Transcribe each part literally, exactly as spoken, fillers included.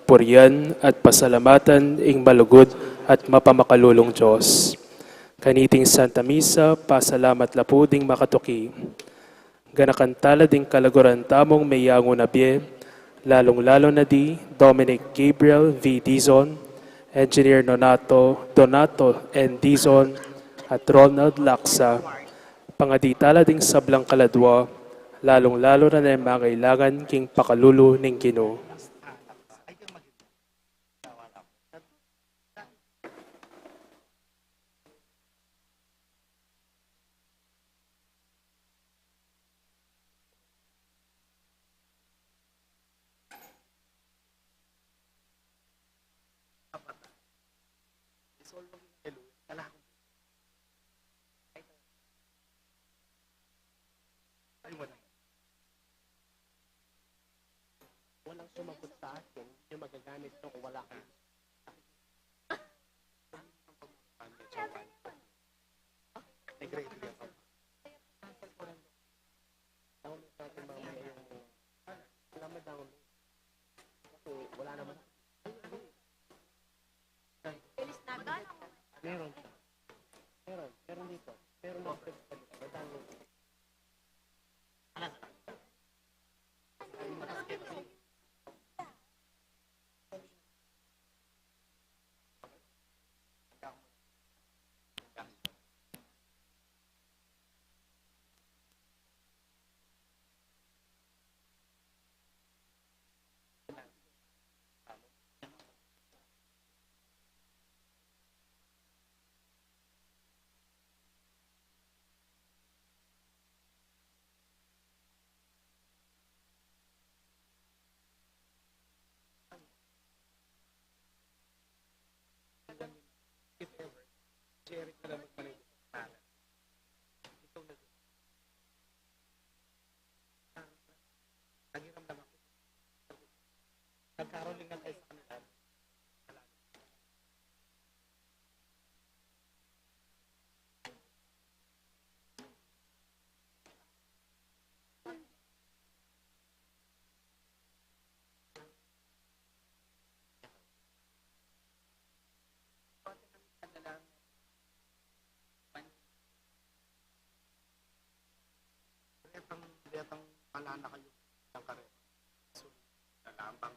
purian at pasalamatan ing malugud at mapamakalulung Dios. Kaniting Santa Misa, pasalamat la pu ding makatuki. Ganakan tala ding kalaguran tamung meyangu na bie, lalung-lalu na di Dominic Gabriel V. Dizon, Engineer Nonato, Donato N. Dizon, at Ronald Laksa. Pangadi tala ding sablang kaladua, lalung-lalu na ne mangailangan king pakalulu ning Ginu. Ay, wala. Walang sumagot sa akin, yung magagamit nyo kung wala kayo. Nag-ready ako. Download natin mamaya yung, alam mo, download. Kasi wala naman. Meron siya. Meron. Meron dito. Meron dito. May download. If ever, Jerry ka lang magpanay sa pangalan. Ikaw na din. Nagiramdam ako. Nagkaroling na tayo sa kanila. Karetang, karetang wala na kayo ng karetang. Lalambang.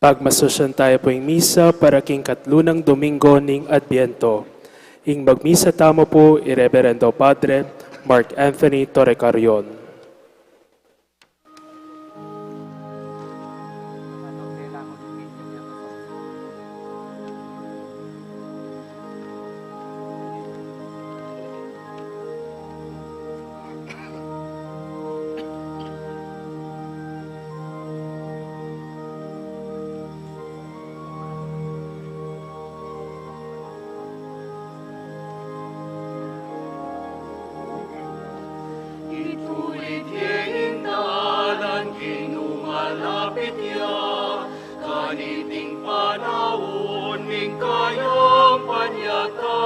Pagmasusyan tayo pu ing misa para king katlu nang Domingo ning Adbiento. Ing magmisa tamu pu i Reverendo Padre Mark Anthony Torrecarion. Itulit ye ing dalan king lumalapit ya, kaniting panaun ning kayang panyata,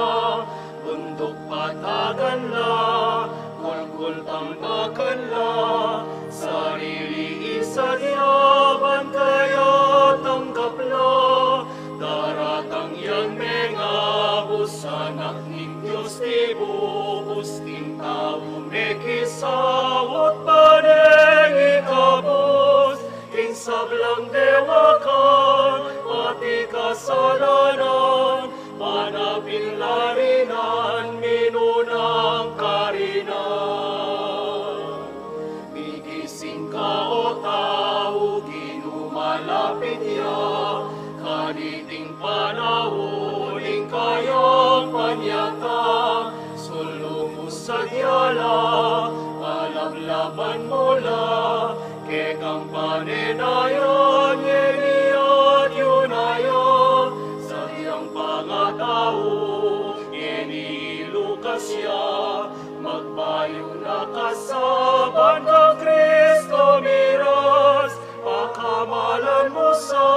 bunduk patagan la, kulkul tambakan la, sarili isan ya ban kaya tanggap la, daratang yang mengabus, Anak ning Dios tibubus, king tau mekisaut, pane ikabus ing sablang dewakan, pati kasalanan, manapin la rinan minunang karinan. Migising ka, O Laban mu la, kekang panenayan, ngeni at yu na ya, sadyang pangatau, ngeni i Lucas ya, magbayu na ka sa ban kang Kristo miras, pakamalan mu sa,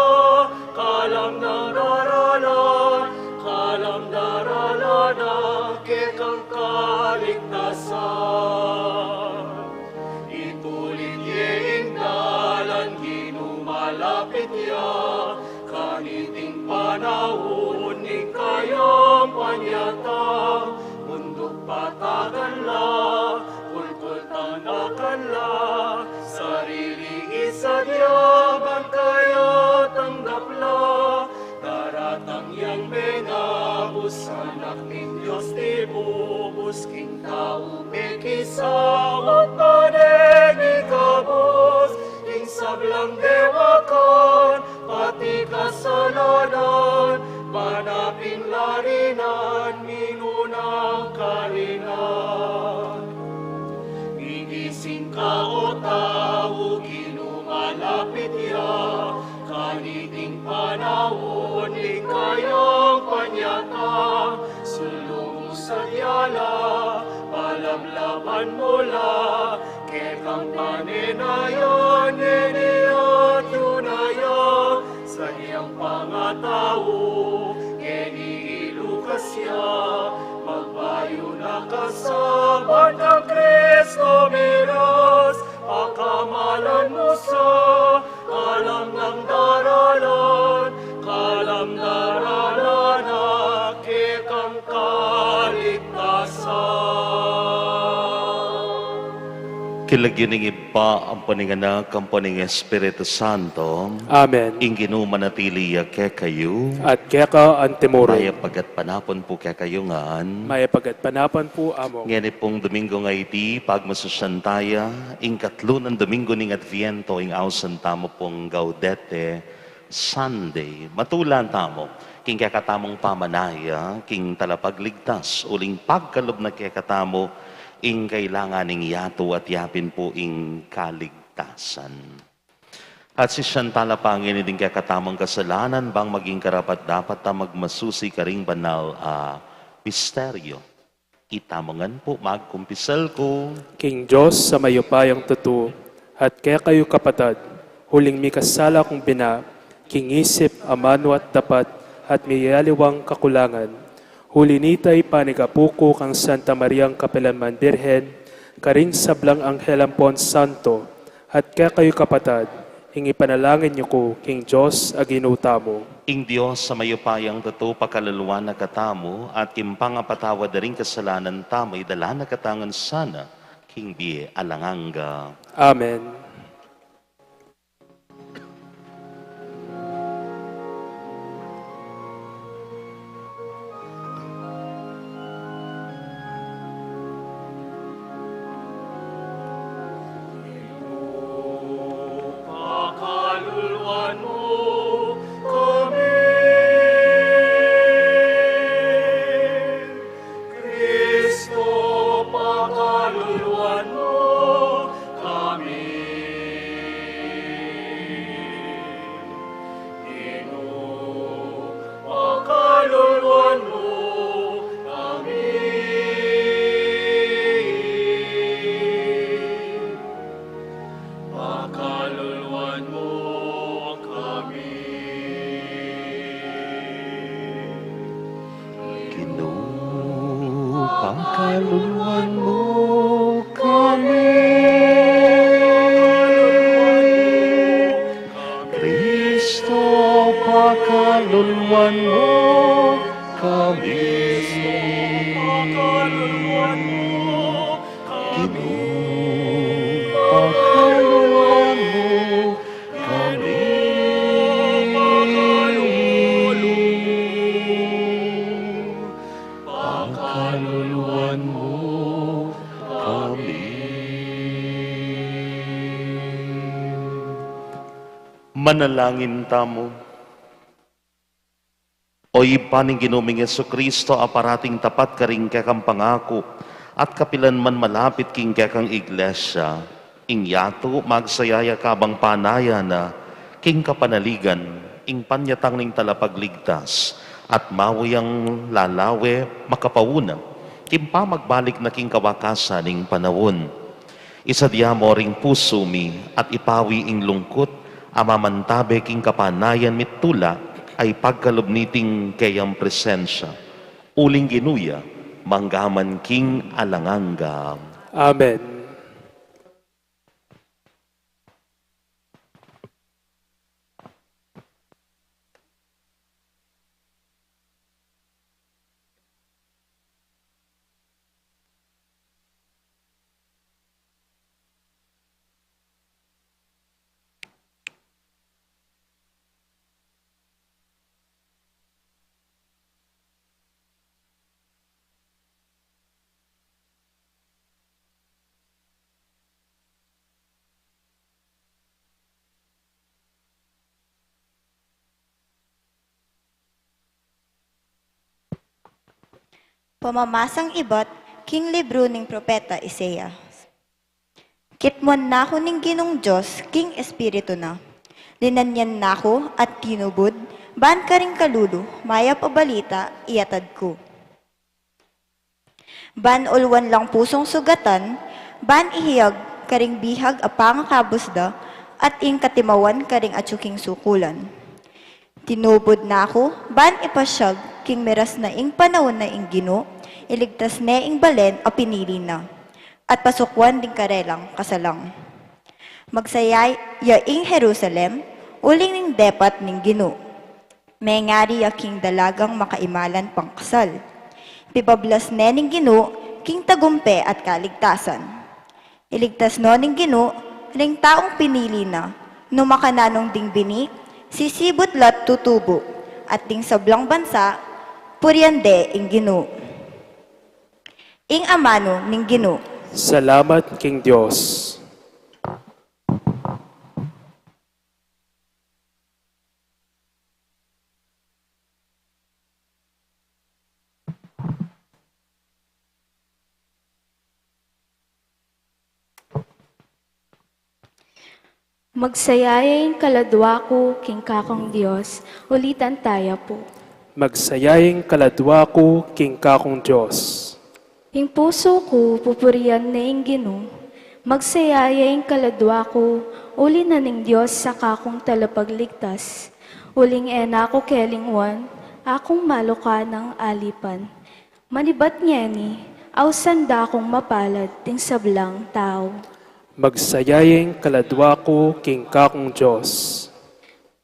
kalam nang daralan, kalam daralan na kekang kaligtasan. Itulit ye ing dalan, Ginu malapit ya, kaniting panaun ning kayang panyatang, munduk patagan la, kulkul tanggakan la, sarili isadyang ban kaya tanggap la, daratang yang menabus, Anak ning Dios di bubus, king tau mekisaut pane mikabus, king sablang dewakan, pati kasalanan, pana pin la rinan, minunang karinan. Migising ka, o tau, Ginu malapit ya, kaniting panaun ning kayang panyatang, sulung mu sadya la, palablaban mu la, kekang panenayan, ngeni at yu na ya, sadyang pangatau, ngeni i Lucas ya, magbayu na ka sa ban kang Kristo miras, pakamalan mu sa, kalam nang daralan, kalam daralan na kekang kaligtasan. King lagyu ning Ibpa, ampo ning Anak, ampo ning Espiritu Santo. Amen. Ing Ginu manatili ya kekayu. At keka antimurin. Mayap a gatpanapun pu kekayu ngan. Mayap a gatpanapun pu, Among. Ngeni pung Domingo ngeni, pagmasusyan taya ing katlu nang Domingo ning Adviento, ing ausan tamu pung Gaudete Sunday. Matulan tamu king kekatamung pamanaya king Talapagligtas, uling pagkalub na kekatamu ing kailangan ning yatu at yapin pu ing kaligtasan. At sisian tala pa ngeni ding kekatamung kasalanan, bang maging karapat-dapat ta magmasusi karing banal a misteryo. Itamu ngan pu, magkumpisal ku king Dios a mayupayang tutu, at kekayu kapatad, uling mikasala kung bina, king isip, amanu at dapat, at miyaliwang kakulangan. Uli nita, ipanigapu ku kang Santa Mariang kapilanman Birhen, karing sablang anghel ampon santo, at kekayu kapatad, ing ipanalangin yu ku king Dios a Ginu tamu. Ing Dios a mayupayang tutu pakaluluan na katamu, at king pangapatawad da ring kasalanan tamu, idala na kata ngan sana king bie alang angga. Amen. Pakaluluan mu kami. Kristo, pakaluluan mu kami. Ginu, pakaluluan mu kami. Pakaluluan mu kami. Ginu, pakaluluan mu kami. Kristo, pakaluluan mu kami. Ginu, pakaluluan mu kami. Pakaluluan mu kami. Manalangin tamu. O Ibpa ning Ginu ming Jesucristo, a parating tapat karing kekang pangaku, At kapilan man malapit king kekang iglesia, ing yatu magsaya ya kabang panayan na king kapanaligan, ing panyatang ning Talapagligtas, at mauyang lalawe makapauna king pamagbalik na king kawakasan ning panaun. Isadia mo ring pusu mi at ipawi ing lungkut a mamantabe king kapanayan mitula a ipagkalub niting keyang presensya. Uling Ginu ya, mangga man king alang angga. Amen. Pamamasang ibat king libru ning propeta Isaias. Kitmuan na ku ning Ginung Dios king espiritu na. Linanyan na ku at tinubud, ban karing kalulu, mayap a balita iatad ku. Ban uluan lang pusung sugatan, ban ihayag karing bihag a pangakabus da, at ing katimawan karing atyu king sukulan. Tinubud na ku, ban ipasyag king miras na ing panaun na ing Ginu, iligtas ne ing balen a pinili na, at pasukwan ding karelang kasalang. Magsaya ya ing Jerusalem, uling ning depat ning Ginu. Mengari ya king dalagang makaimalan pangkasal. Pibablas ne ning Ginu king tagumpe at kaligtasan. Iligtas no ning Ginu ring taung pinili na, nu makananu ding bini, sisibut la't tutubu, at ding sablang bansa, purian de ing Ginu. Ing amanu ning Ginu. Salamat king Dios. Magsaya ya ing kaladua ku king kakung Dios, ulitan taya pu. Magsaya ya ing kaladua ku king kakung Dios. Ing pusu ku pupurian ne ing Ginu, magsaya ya ing kaladua ku, uli na ning Dios a kakung talapagligtas. Uling e na ku kelingwan, akung maluka nang alipan. Manibat ngeni, ausan da kung mapalad ding sablang tau. Magsaya ya ing kaladua ku king kakung Dios.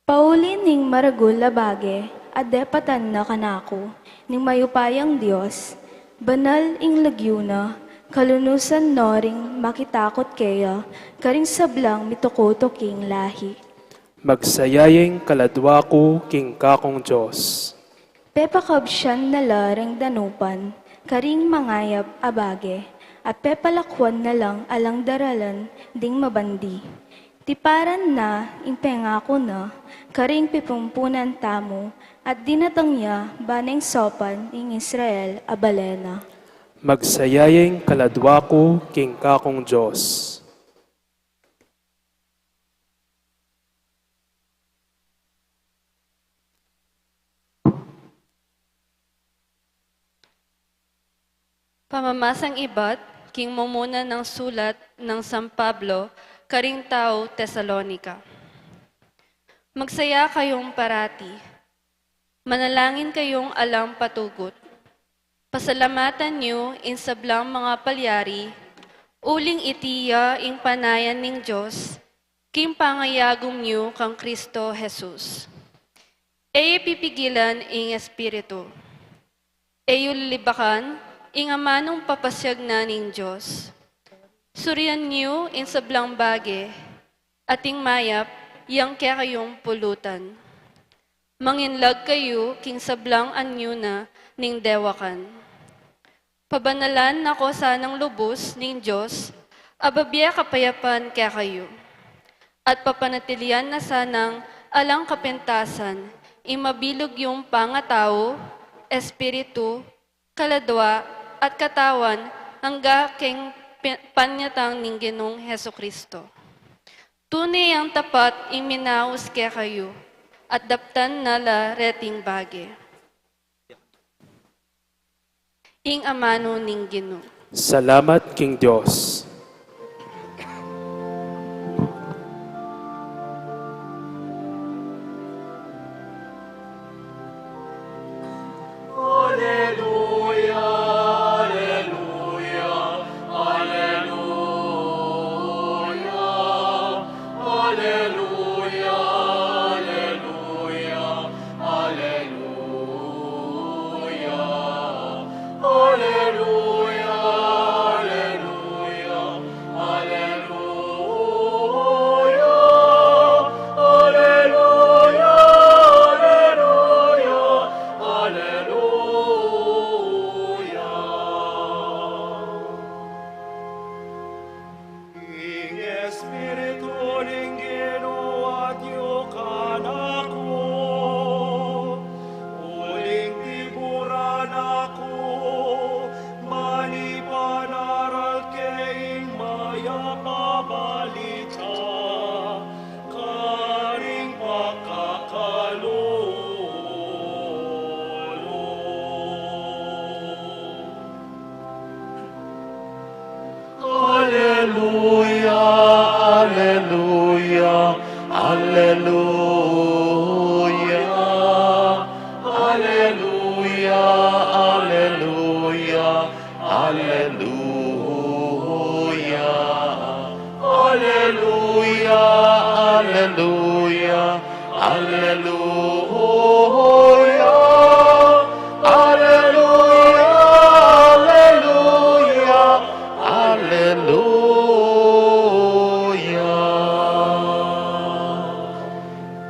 Pauli ning maragul a bage a depatan na kanaku ning mayupayang Dios, banal ing lagyu na, kalunusan no ring makitakut keya karing sablang mitukutuking lahi. Magsaya ya ing kaladua ku king kakung Dios. Pepakabsian na la ring danupan karing mangayap a bage, at pepalakuan na lang alang daralan ding mabandi. Tiparan na ing pengaku na karing pipumpunan tamu, at dinatang ya ba neng saupan ing Israel a bale na. Magsaya ya ing kaladua ku king kakung Dios. Pamamasang ibat king mumuna nang sulat nang San Pablo karing tau Tesalonica. Magsaya kayung parati. Manalangin kayung alang patugut. Pasalamatan yu ing sablang mangapalyari, uling iti ya ing panayan ning Dios, king pangayagum yu kang Kristo Jesus. E yu pipigilan ing Espiritu. E yu lilibakan ing amanung papasyag na ning Dios. Surian yu ing sablang bage, at ing mayap yang kekayung pulutan. Manginlag kayu king sablang anyu na ning dewakan. Pabanalan na ko sanang lubus ning Dios a bibie kapayapan kekayu, at papanatilian na sanang alang kapintasan ing mabilug yung pangatau, espiritu, kaladua, at katawan angga king pi-, panyatang ning Ginung Jesucristo. Tune yang tapat ing minaus kekayu, at daptan na la reting bage. Ing amanu ning Ginu. Salamat king Dios. Aleluya, aleluya, aleluya, aleluya, aleluya, aleluya, aleluya, aleluya, aleluya, aleluya, aleluya, aleluya. Ing Espiritu ning Ginu atyu kanaku, uling tiburan aku manipan aral ke ing mayap a balita karing pakakalulu. Aleluya, aleluya, aleluya, aleluya, aleluya, aleluya, aleluya, aleluya. Aleluya, aleluya, aleluya, aleluya.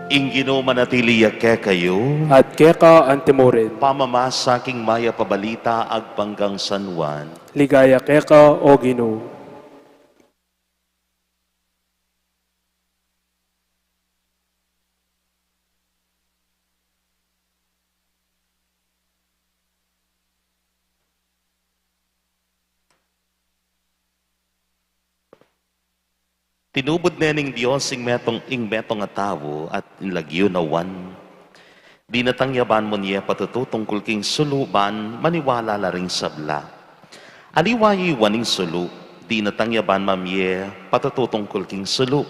Ing Ginu manatili ya kekayu. At keka antimurin. Pamamasa king mayap a balita agpang kang San Juan. Ligaya keka, O Ginu. Tinubud ne ning Dios ing metung, ing metung a tau at inlagyu na Juan. Dinatang ya ban mamie patutu tungkul king sulu ban maniwala la ring sabla. Aliwa ya i Juan ing sulu, dinatang ya ban mamie patutu tungkul king sulu.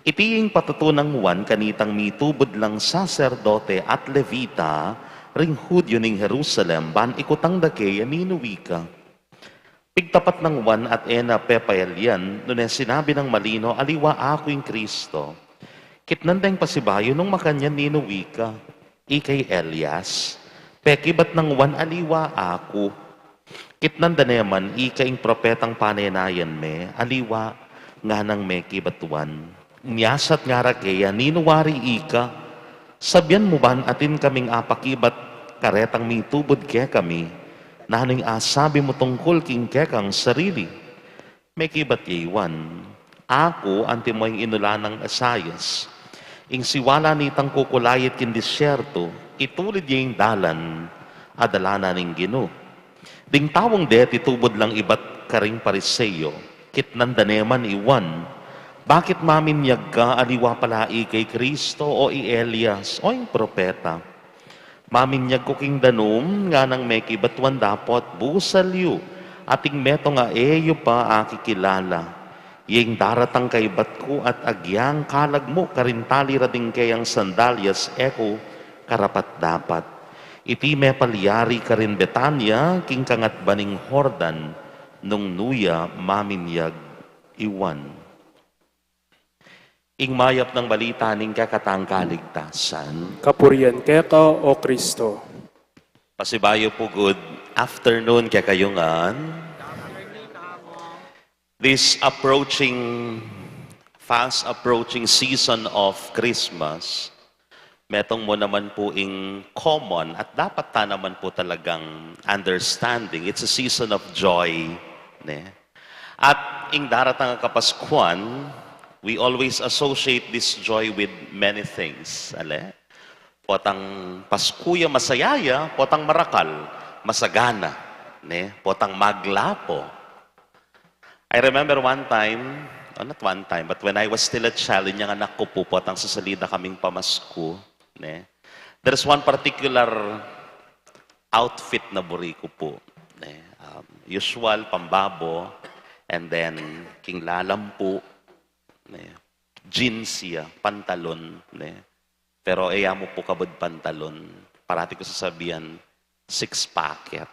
Iti ing patutu nang Juan kanitang mitubud lang saserdote at Levita ring Hudyu ning Jerusalem ban ikutang da ke ya ninu ika. Pigtapat nang Juan at e na pepaelian, nune sinabi nang malino, aliwa aku ing Kristo. Kitnan deng pasibayu nung makanyan ninu ika, ika i Elias. Pekibat nang Juan, aliwa aku. Kitnan da ne man ika ing propetang panenayan me, aliwa nganang mekibat Juan. Inyasat ngara keya, ninu wari ika? Sabian mu ban atin kaming apakibat karetang mitubud kekami, nanu ing asabi mu tungkul king kekang sarili? Mekibat ya i Juan, aku antimo ing inulan nang Isaias, ing siwala nitang kukulayit king disyerto, itulid ya ing dalan a dalanan ning Ginu. Ding taung deti tubud lang ibat karing Pariseo, kitnan da ne man i Juan, bakit maminyag ka? Aliwa pala ika i Kristo, o i Elias, o ing propeta? Maminyag ku king danum, nganang mekibat Juan, dapot busal yu, ating metung a e yu pa akikilala. Ing daratang kaibat ku at agyang kalag mu karin tali ra ding keyang sandalyas e ku karapat-dapat. Iti mepalyari karin Betania, king kangatban ning Jordan, nung nu ya maminyag i Juan. Ing mayap nang balita ning kekatang kaligtasan. Kapurian keka, O Kristo. Pasibayu pu, good afternoon kekayu ngan. This approaching, fast approaching season of Christmas, metung mu naman pu ing common at dapat ta naman pu talagang understanding. It's a season of joy, ne? At ing daratang a Kapaskuhan, we always associate this joy with many things, ale? Potang Pasku ya, masaya ya, potang marakal, masagana, ne? Potang maglapo, I remember one time, oh, not one time, but when I was still a child, inyang anak ku pu, potang sasalida kaming pamasku, ne? There's one particular outfit na buri ku pu, ne? Um, usual, pambabo, and then king lalam pu, ne? Jeans ya, pantalon, ne? Pero e ya mu pu kabud pantalon. Parati ku sasabian, six pocket.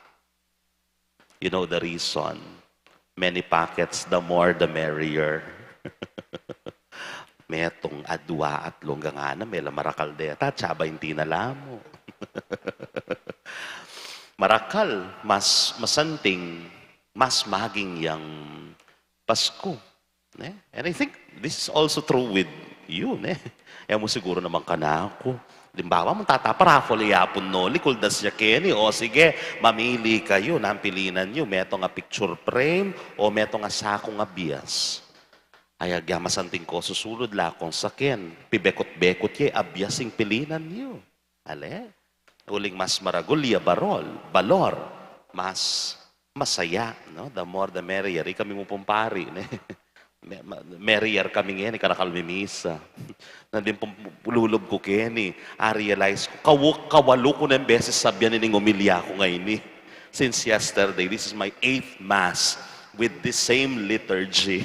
You know the reason. Many pockets, the more the merrier. Metung, adua, atlu, anggang anam, e la marakal deta, tsaba ing tinala mu. Marakal, mas masanting, mas maging yang Pasku. Ne? And I think this is also true with you, ne? E mu siguru naman kanaku. Limbawa, mu tata-paraffle ya pun noli, kuldas ya keni, o sige, mamili kayu, nanu ing pilinan yu, metung a picture frame, o metung a sakung abias. Ay, agya masanting ku, susulud la kung saken, pibekut-bekut ye, abias ing pilinan yu. Ale? Uling mas maragul ya barol, balor, mas masaya, no? The more the merrier. Ikami mu pung pari, ne? Me-, ma-, merrier kami ngeni, karakal mimisa. Nandin pung lulub ku keni, a-realize ku, kawu-, kawalu ku neng beses sabian ining omilya ku ngeni. Since yesterday, this is my eighth mass with the same liturgy.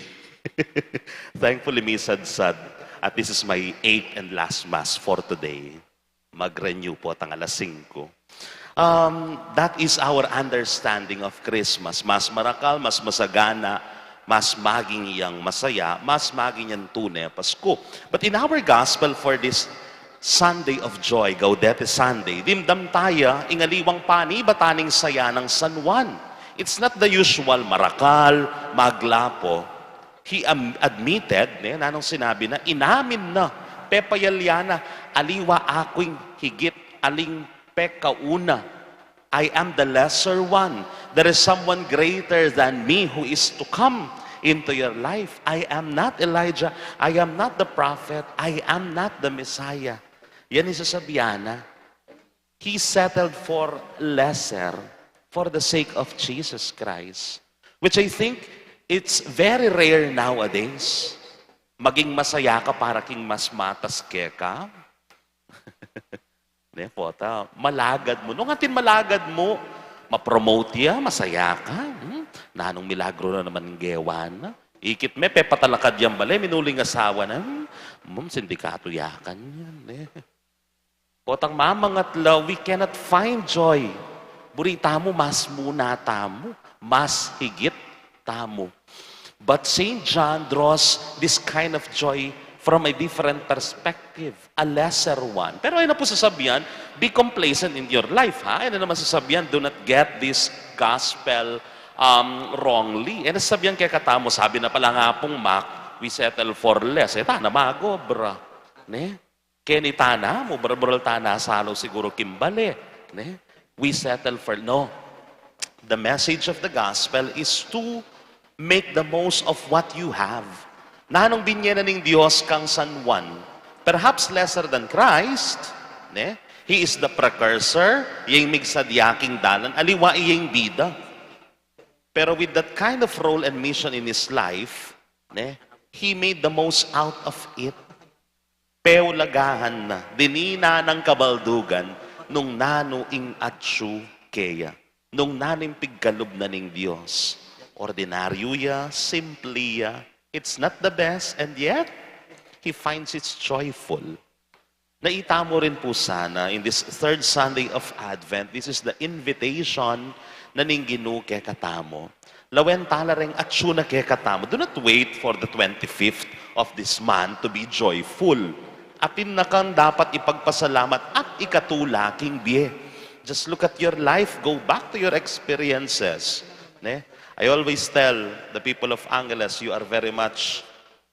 Thankfully, misadsad, at this is my eighth and last mass for today. Mag-renew po tang alas singko. Um, that is our understanding of Christmas. Mas marakal, mas masagana, mas maging yang masaya, mas maging yang tune Pasku. But in our gospel for this Sunday of Joy, Gaudete Sunday, dimdam taya ing aliwang panibatan ning saya nang San Juan. It's not the usual marakal, maglapo. He am-, admitted, ne, nanung sinabi na, inamin na, pepayalya na, aliwa aku ing higit, aling pekauna. I am the lesser one. There is someone greater than me who is to come into your life. I am not Elijah. I am not the prophet. I am not the Messiah. Yan ing sasabian na. He settled for lesser for the sake of Jesus Christ, which I think it's very rare nowadays. Maging masaya ka para king mas matas keka. Ne, pota, malagad mu. Nung atin malagad mu, ma-promote ya, masaya ka. Hmm? Nanung milagro na naman gewa na. Ikit me, pepatalakad yang bale, minuling asawa na. Hmm? Hmm, sindikato ya kanyan, eh. Potang mamangat la, we cannot find joy. Buri tamu, mas muna tamu, mas higit tamu. But Saint John draws this kind of joy from a different perspective, a lesser one. Pero e na pu sasabian, be complacent in your life, ha? E na naman sasabian, do not get this gospel, um, wrongly. E na sasabian kekatamu, sabi na pala nang Apung Mac, we settle for less. E tana magobra. Ne? Keni tana, mu barbarul tana salu siguru king bale, ne? We settle for, no. The message of the gospel is to make the most of what you have. Nanung binye na ning Dios kang San Juan? Perhaps lesser than Christ, ne? He is the precursor, ya ing migsadya king dalan, aliwa ya ing bida. Pero with that kind of role and mission in his life, ne? He made the most out of it. Peulagahan na, dinina nang kabaldugan, nung nanu ing atsu keya, nung nanu ing pigkalub na ning Dios. Ordinaryu ya, simple ya, it's not the best, and yet, he finds it joyful. Naitamu rin pu sana, in this third Sunday of Advent, this is the invitation na ning Ginu kekatamu. Lawen tala reng atsu na kekatamu. Do not wait for the twenty-fifth of this month to be joyful. Atin na kang dapat ipagpasalamat at ikatula king bie. Just look at your life, go back to your experiences. Ne? I always tell the people of Angeles, you are very much,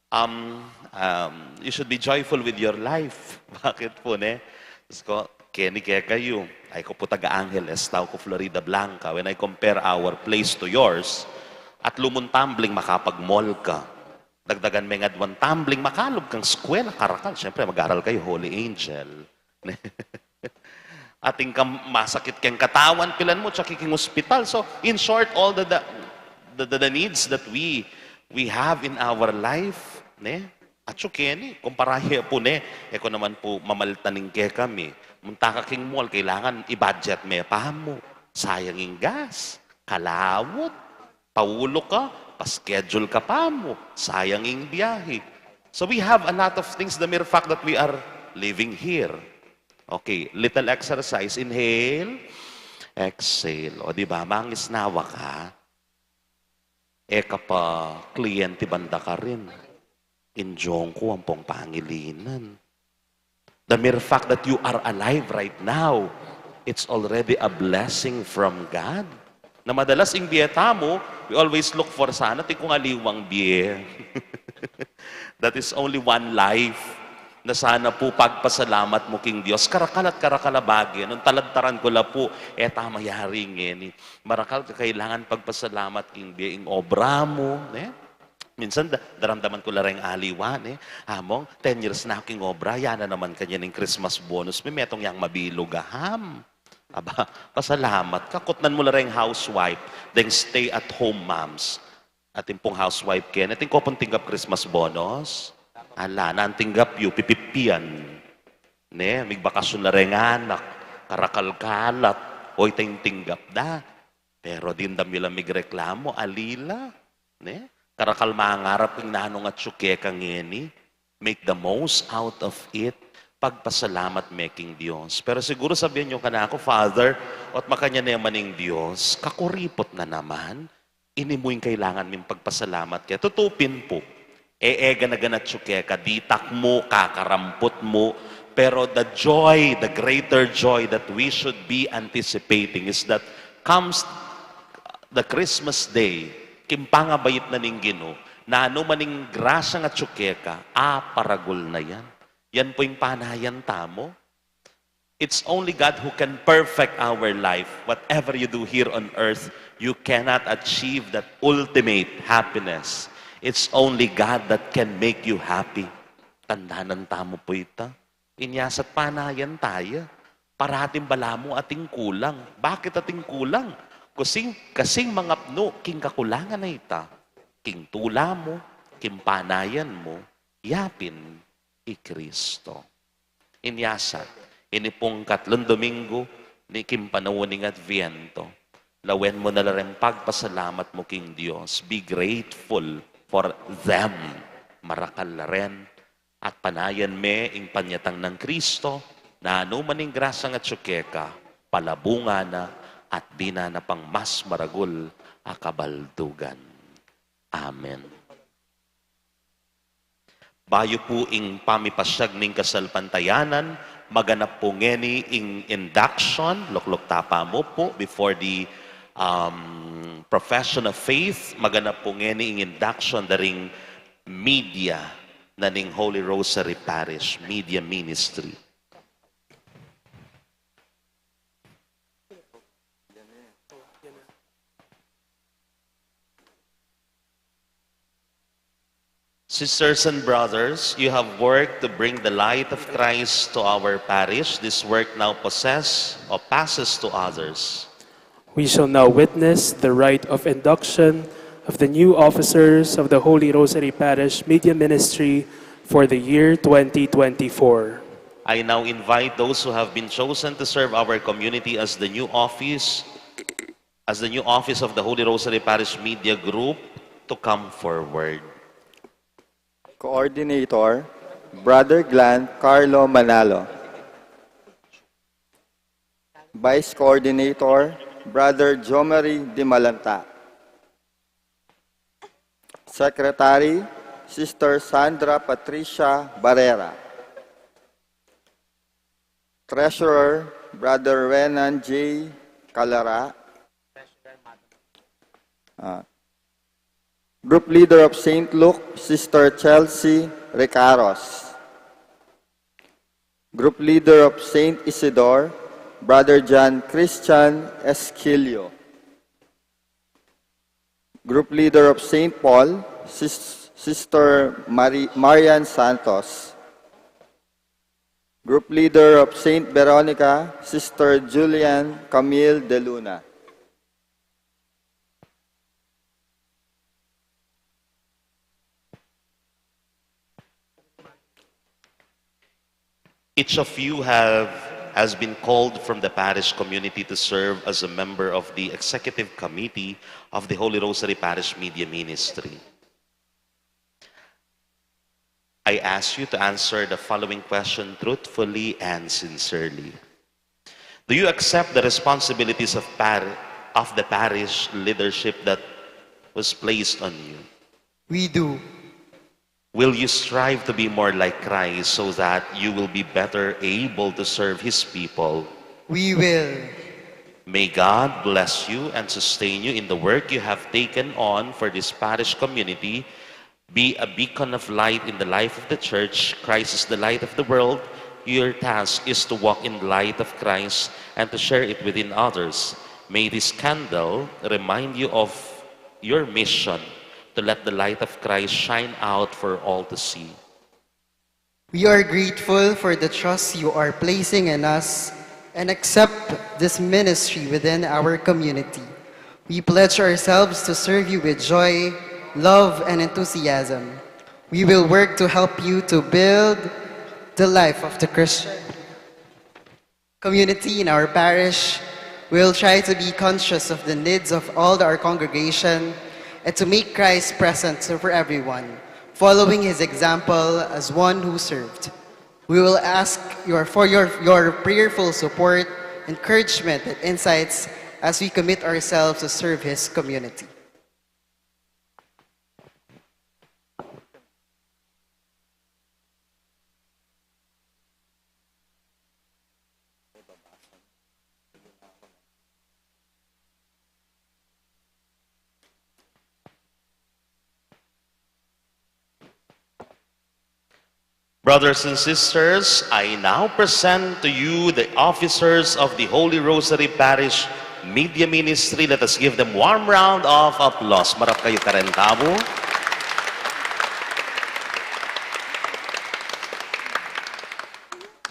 um, um, you should be joyful with your life. Bakit pu, ne? Diyos ko, keni kekayu. Ay ku pu, taga Angeles, tau ku Floridablanca. When I compare our place to yours, atlu mung tumbling makapag-mall ka. Dagdagan me ing adwang tumbling, makalub kang eskwela, karakal. Siyempre, mag-aral kayu, Holy Angel. Atin kang masakit keng katawan, pilan mu, tsaka king ospital. So, in short, all the, the, the, the needs that we we have in our life, ne? Atyu keni, kumpara ye pu, ne? E ko naman pu mamaltaning kekami. Munta ka king mall, kailangan i-budget me pa mu. Sayang ing gas, kalawut, paulu ka, pa-schedule ka pa mu, sayang ing biyahe. So we have a lot of things, the mere fact that we are living here. Okay, little exercise. Inhale, exhale. O, di ba? Mangisnawa ka. E ka pa kliyente banda karin. Injong ku ampong pangilinan. The mere fact that you are alive right now, it's already a blessing from God. Na madalas ing bie tamu, we always look for sana, atin kung aliwang bie. That is only one life. Na sana pu pagpasalamat mu king Dios. Karakal at karakal a bage. Nung taladtaran ku la pu, e ta mayari ngeni. Marakal kakailangan pagpasalamat king bie, ing obra mu, ne? Minsan, da-, daramdaman ku la reng aliwa, ne? Among, ten years na ku king obra, ya na naman kanyan ing Christmas bonus mi, metung yang mabilug a ham. Aba, pasalamat ka, kutnan mu la reng housewife, deng stay-at-home moms. Atin pung housewife keni, atin ko pung tinggap Christmas bonus? Ala, nanu tinggap yu, pipipian. Ne, migbakasyon la reng anak, karakal kalat, o ita ing tinggap da. Pero dimdam yu la migreklamu, ali la. Ne? Karakal mangarap king nanu ing atyu keka ngeni. Make the most out of it. Pagpasalamat me king Dios. Pero siguru sabian yu kanaku, "Father, ot makanyan ne man ing Dios, kakuriput na naman." Ini mu ing kailangan ming pagpasalamat kaya. Tutu pin pu. E, e gana-gana atyu keka, ditak mu, kakaramput mu. Pero the joy, the greater joy that we should be anticipating is that comes the Christmas day, king pangabait na ning Ginu, nanu man ing grasyang atyu keka, aparagul na yan. Yan pu ing panayan tamu. It's only God who can perfect our life. Whatever you do here on earth, you cannot achieve that ultimate happiness. It's only God that can make you happy. Tandanan tamu pu ita. Inya sa panayan taya. Parating balamu ating kulang. Bakit ating kulang? Kasing, kasing mangapnu king kakulangan a ita. King tula mu, king panayan mu, yapin i Kristo. Inya sa, ini pung katlung Domingo king panaun ning Adviento, lawen mu na la ring pagpasalamat mu king Dios. Be grateful for them. Marakal la rin. At panayan me ing panyatang nang Kristo, nanu man ing grasyang atyu keka, palabungan na at binan na pang mas maragul a kabaldugan. Amen. Bayu pu ing pamipasyag ning kasalpantayanan, maganap pu ngeni ing induction, lukluk ta pa mu pu, before the, um, profession of faith, maganap pu ngeni ing induction da ring media na ning Holy Rosary Parish, media ministry. Sisters and brothers, you have worked to bring the light of Christ to our parish. This work now possess or passes to others. We shall now witness the rite of induction of the new officers of the Holy Rosary Parish Media Ministry for the year twenty twenty-four. I now invite those who have been chosen to serve our community as the new office, as the new office of the Holy Rosary Parish Media Group, to come forward. Coordinator, Brother Glenn Carlo Manalo. Vice Coordinator, Brother Jomari Dimalanta. Secretary, Sister Sandra Patricia Barrera. Treasurer, Brother Renan J Calara. Ah. Group Leader of Saint Luke, Sister Chelsea Recaros. Group Leader of Saint Isidore, Brother John Christian Esquilio. Group Leader of Saint Paul, Sis-, Sister Mari-, Marian Santos. Group Leader of Saint Veronica, Sister Julian Camille de Luna. Each of you have, has been called from the parish community to serve as a member of the executive committee of the Holy Rosary Parish Media Ministry. I ask you to answer the following question truthfully and sincerely. Do you accept the responsibilities of, par- of the parish leadership that was placed on you? We do. Will you strive to be more like Christ so that you will be better able to serve His people? We will. May God bless you and sustain you in the work you have taken on for this parish community. Be a beacon of light in the life of the church. Christ is the light of the world. Your task is to walk in the light of Christ and to share it within others. May this candle remind you of your mission to let the light of Christ shine out for all to see. We are grateful for the trust you are placing in us and accept this ministry within our community. We pledge ourselves to serve you with joy, love, and enthusiasm. We will work to help you to build the life of the Christian community in our parish. We will try to be conscious of the needs of all our congregation and to make Christ present for everyone, following His example as one who served. We will ask your, for your, your prayerful support, encouragement, and insights as we commit ourselves to serve His community. Brothers and sisters, I now present to you the officers of the Holy Rosary Parish Media Ministry. Let us give them warm round of applause. Marap kayu kareng tamu.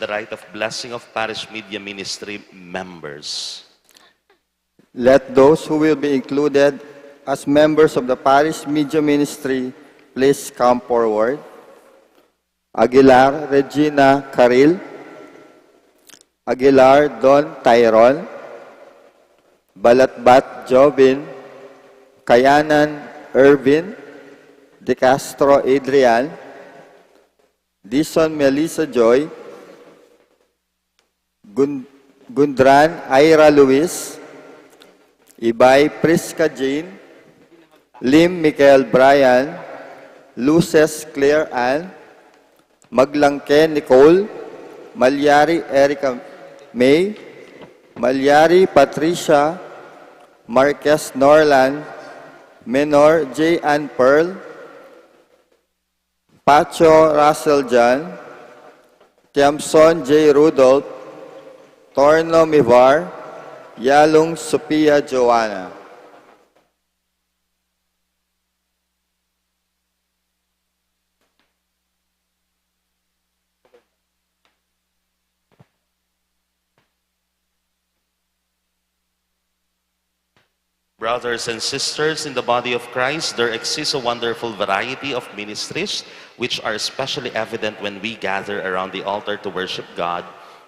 The rite of blessing of Parish Media Ministry members. Let those who will be included as members of the Parish Media Ministry please come forward. Aguilar Regina Caril, Aguilar Don Tyron, Balatbat Jovin, Kayanan Ervin, De Castro Adrian, Dison Melissa Joy, Gun- Gundran Ira Luis, Ibay Prisca Jane, Lim Michael Brian, Luces Claire Ann, Maglangke Nicole, Malyari Erica May, Malyari Patricia, Marquez Norlan, Menor J. Ann Pearl, Pacho Russell John, Tiamson J. Rudolph, Torno Mivar, Yalung Sophia Joanna. Brothers and sisters in the body of Christ, there exists a wonderful variety of ministries which are especially evident when we gather around the altar to worship God.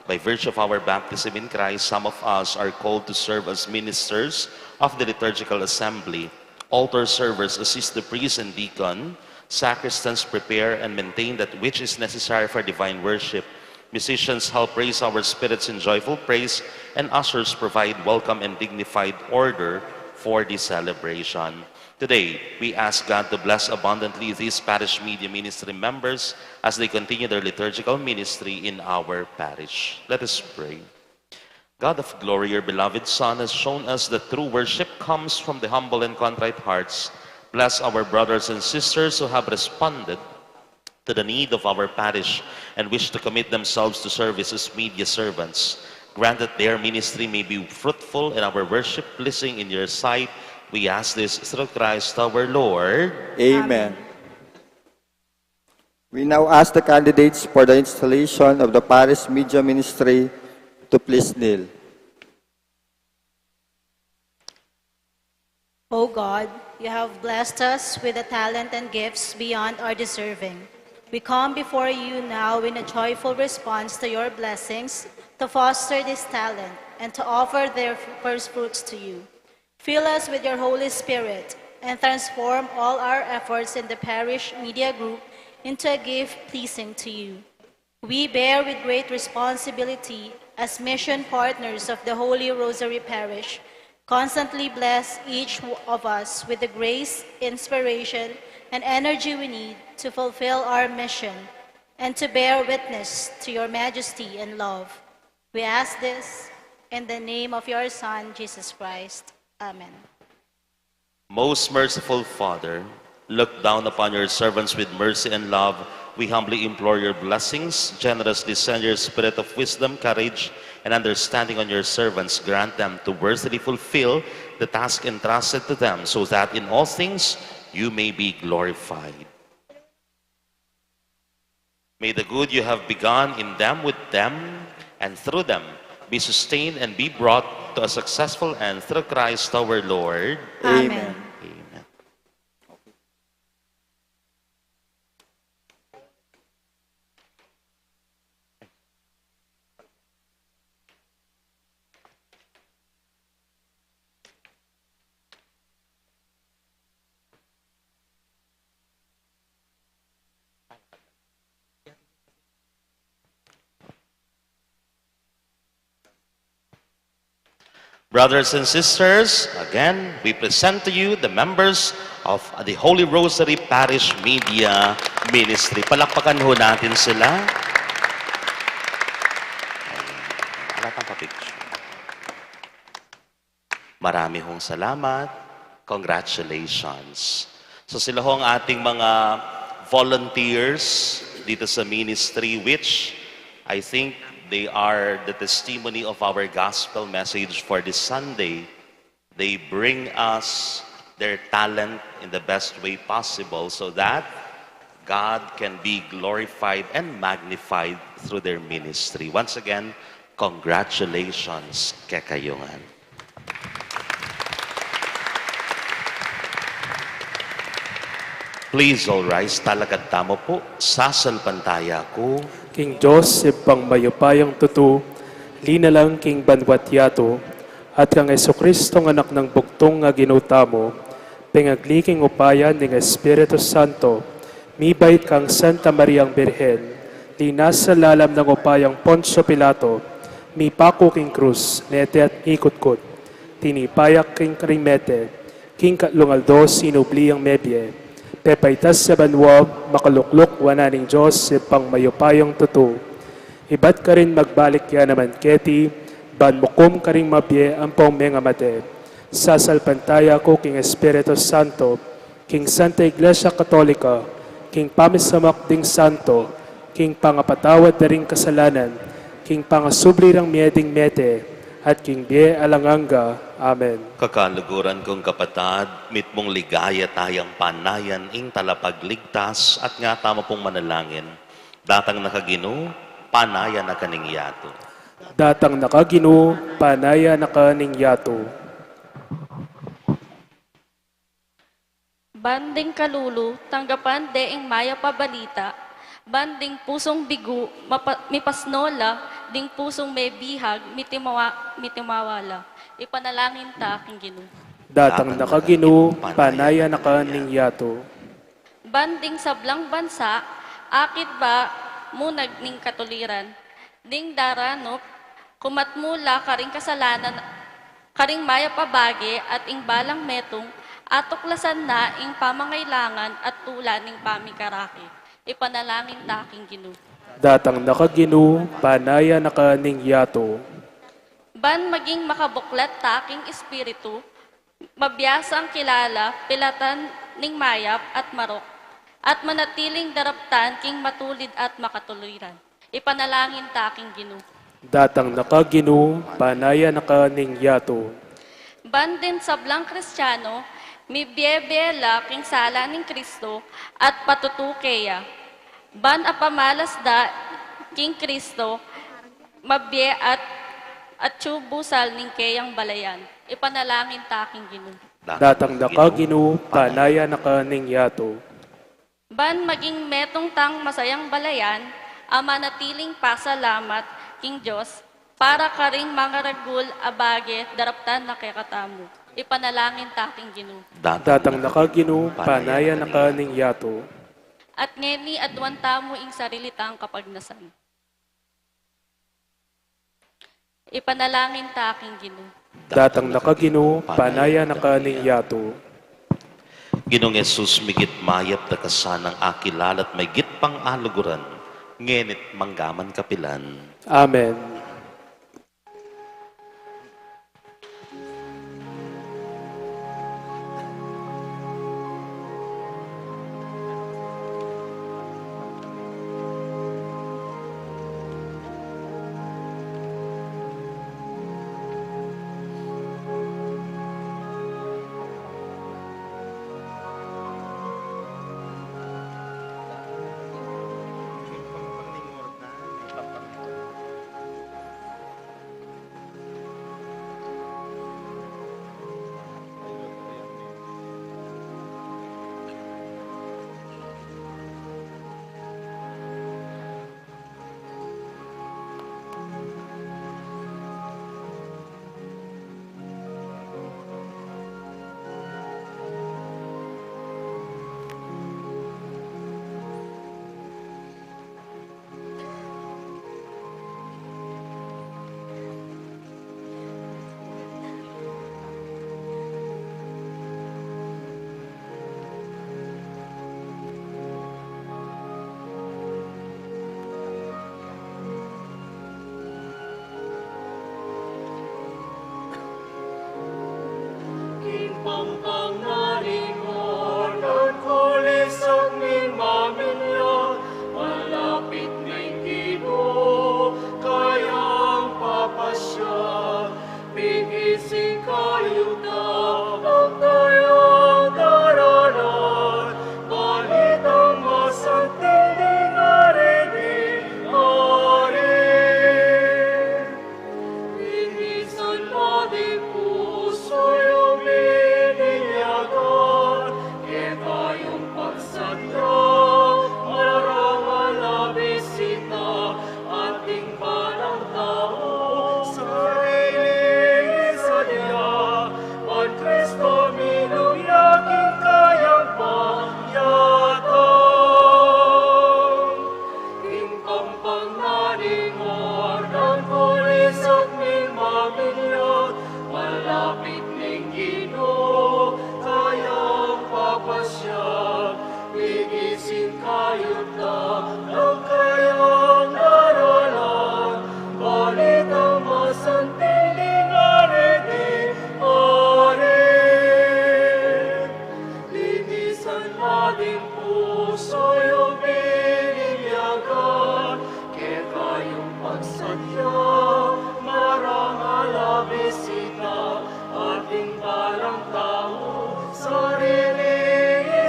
By virtue of our baptism in Christ, some of us are called to serve as ministers of the liturgical assembly. Altar servers assist the priest and deacon. Sacristans prepare and maintain that which is necessary for divine worship. Musicians help raise our spirits in joyful praise, and ushers provide welcome and dignified order for the celebration. Today, we ask God to bless abundantly these parish media ministry members as they continue their liturgical ministry in our parish. Let us pray. God of glory, your beloved Son has shown us that true worship comes from the humble and contrite hearts. Bless our brothers and sisters who have responded to the need of our parish and wish to commit themselves to service as media servants. Grant that their ministry may be fruitful and our worship pleasing in your sight. We ask this through Christ our Lord. Amen. Amen. We now ask the candidates for the installation of the parish media ministry to please kneel. O God, you have blessed us with a talent and gifts beyond our deserving. We come before you now in a joyful response to your blessings to foster this talent and to offer their first fruits to you. Fill us with your Holy Spirit and transform all our efforts in the parish media group into a gift pleasing to you. We bear with great responsibility as mission partners of the Holy Rosary Parish. Constantly bless each of us with the grace, inspiration, and energy we need to fulfill our mission and to bear witness to your majesty and love. We ask this in the name of your Son, Jesus Christ. Amen. Most merciful Father, look down upon your servants with mercy and love. We humbly implore your blessings. Generously send your spirit of wisdom, courage, and understanding on your servants. Grant them to worthily fulfill the task entrusted to them, so that in all things you may be glorified. May the good you have begun in them, with them, and through them be sustained and be brought to a successful end through Christ our Lord. Amen. Amen. Brothers and sisters, again, we present to you the members of the Holy Rosary Parish Media Ministry. Palakpakan ho natin sila. Wala tang pa-picture. Marami hong salamat. Congratulations. So sila ho ang ating mga volunteers dito sa ministry, which I think they are the testimony of our gospel message for this Sunday. They bring us their talent in the best way possible so that God can be glorified and magnified through their ministry. Once again, congratulations kekayu ngan. Please all rise. Talakad tamu pu. Sasalpantaya ku king Dios, Ibpang mayupayang tutu, linalang king banwa't yatu, at kang Jesucristo, Anak nang bugtung a Ginu tamu, pengagli king upaya ning Espiritu Santo, mibait kang Santa Mariang Birhen, linasa lalam nang upayang Poncio Pilato, mipaku king krus, mete at mikutkut, tinipayak king karing mete, king katlung aldo sinubli yang mebie, pepaitas ya banua, makalukluk wanan ning Dios, Ibpang mayupayang tutu. Ibat karin magbalik ya naman keti, ban mukum karing mabie ampong mengamate. Sasalpantaya ku king Espiritu Santo, king Santa Iglesia Katolika, king pamisamak ding santo, king pangapatawad da ring kasalanan, king pangasubli rang mie ding mete, at king bie alang angga. Amen. Kakaluguran kung kapatad, mitmung ligaya tayang panayan ing Talapagligtas, at nga tamu pung manalangin. Datang na ka Ginu, panayan na ka ning yatu. Datang na ka Ginu, panayan na ka ning yatu. Ban ding kalulu, tanggapan de ing mayap a balita, ban ding pusung bigu, mapa-, mipasno la, ding pusung mebihag, mitimawa-, mitimawa la. Ipanalangin ta king Ginu. Datang na ka Ginu, panayan na ka ning yatu. Ban ding sablang bansa, akit ba munag ning katuliran, ding daranup, kumatmu la karing kasalanan, karing mayap a bage at ing balang metung, atuklasan na ing pamangailangan at tula ning pamikarake. Ipanalangin ta king Ginu. Datang na ka Ginu, panayan na ka ning yatu. Ban maging makabuklat ta king espiritu, mabiasang kilala, pilatan ning mayap at marok, at manatiling daraptan king matulid at makatuliran. Ipanalangin ta king Ginu. Datang na ka Ginu, panayan na ka ning yatu. Ban ding sablang Kristiano, mibie-bie la king sala ning Kristo at patutu keya. Ban apamalas da king Kristo, mabie at, at tsu busal ning keyang balayan. Ipanalangin ta king Ginu. Datang na ka Ginu, panayan na ka ning yatu. Ban maging metung tang masayang balayan, a manatiling pasalamat king Dios para karing mangaragul a bage daraptan na kekatamu. Ipanalangin ta king Ginu. Datang na ka, Ginu, panayan na ka ning yatu. At ngeni aduan tamu ing sarili tang kapagnasan. Ipanalangin ta king Ginu. Datang na ka, Ginu, panayan na ka ning yatu. Ginung Jesus, migit mayap da ka sanang akilala at maygit pang aluguran, ngeni't manggaman kapilan. Amen. King pampang na ning Jordan, kulisak ning mamilyag, malapit ning Ginu kayang papasya. Pigisin kayu ta, ang kayang daralan, balitang masanting ning ari ning ari. Linisan na ding pusu yu, minilyagan, kekayung pagsadya, marangal a bisita, ating balang tau, sarili sadya, ban Kristo minugya king kayang pangyatang. King pampang na ning Jordan, kulisak ning mamilyag, malapit ning Ginu kayang papasya. Pigisin kayu ta, ang kayang daralan, balitang masanting ning ari ning ari. Linisan na ding pusu yu, minilyagan, kekayung pagsadya, marangal a bisita, ating balang tau, sarili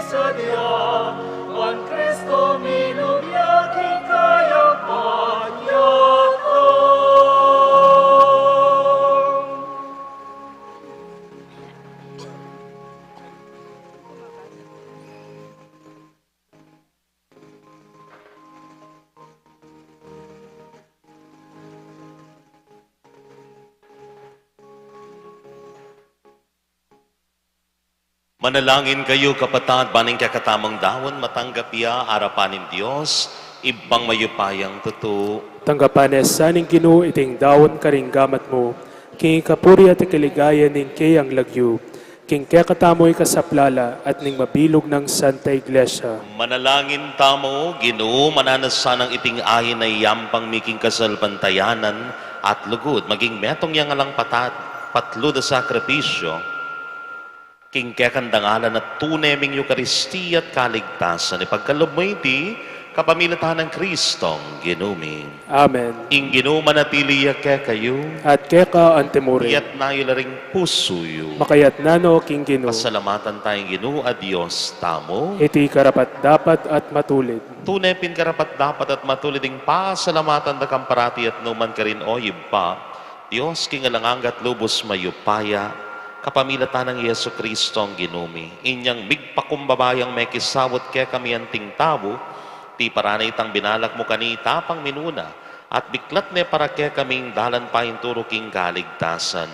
sadya, ban Kristo minugya king kayang pangyatang. Manalangin kayu, kapatad, ban ing kekatamung daun matanggap ya arapan ning Dios, Ibpang mayupayang tutu. Tanggapan na sa ning Ginu iting daun karing gamat mu, king kapurian at kaligayan ning keyang lagyu, king kekatamu ing kasaplalan at ning mabilug nang Santa Iglesia. Manalangin tamu. Ginu, mananu sanang iting ain a iyampang mi king kasalpantayanan at lugud, maging metung yang alang patat, patlud a sakripisyu, king kekang dangalan a tune ming Eukaristia at kaligtasan, ipagkalub mu iti kapamilatan nang Kristong Ginu mi. Amen. Ing Ginu manatili ya kekayu. At keka antimurin. Iyatas yu la ring pusu yu. Makayatas no king Ginu. Pasalamatan taya ing Ginu a Dios tamu. Iti karapat-dapat at matulid. Tune pin karapat-dapat at matulid ing pasalamatan da kang parati at nukarin man, O Ibpa, Dios king alang angga at lubus mayupaya, Kapamilatan nang Jesucristo a Ginu mi, inyang migpakumbaba yang mekisaut kekami anting tau, tiparan na itang binalak mu kanita pang minuna, at biklat ne para kekami ing dalan paintulu king kaligtasan.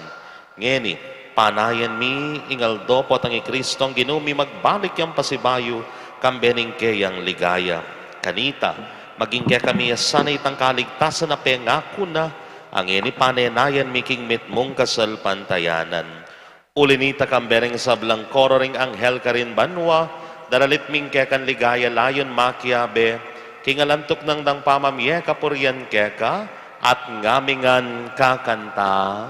Ngeni, panayan mi ing aldo potang i Cristo a Ginu mi magbalik yang pasibayu, kambe ning keyang ligaya. Kanita, maging kekami ya sana itang kaligtasan a pengaku na, a ngeni panenayan mi king mitmung kasalpantayanan. Uli nita, kambe ring sablang koro ring anghel karin banua, daralit ming kekang ligaya layun makiabe king alang tuknang dang pamamie kapurian keka, at ngami ngan kakanta.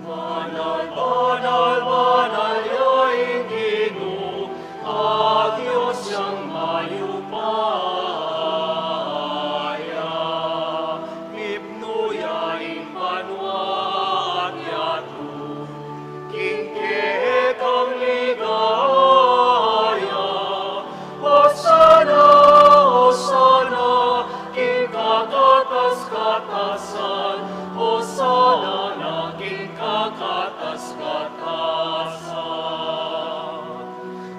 Banal, banal, banal ya ing Ginu, a Dios yang mayupaya. Mipnu ya ing banua at yatu king kekang ligaya. Hosana, Hosana, king kakatas-katasan, Hosana na king kakatas-katasan.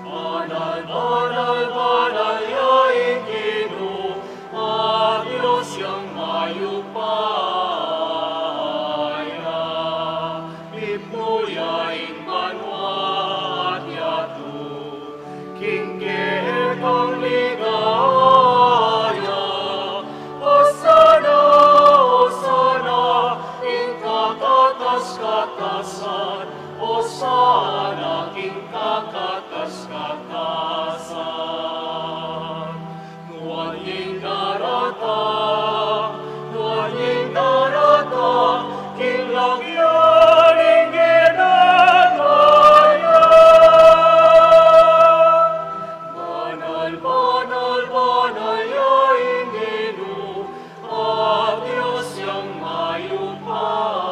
Banal, banal, banal ya ing Ginu, a Dios yang mayupaya. Mipnu ya ing banua at yatu king kekang ligaya. Hosana, Hosana, king kakatas-katasan, Hosana king kakatas-katasan. Nuan ya ing daratang, nuan ya ing daratang, king lagyu ning ginanaya. Banal, banal, banal ya ing Ginu, a Dios yang mayupaya.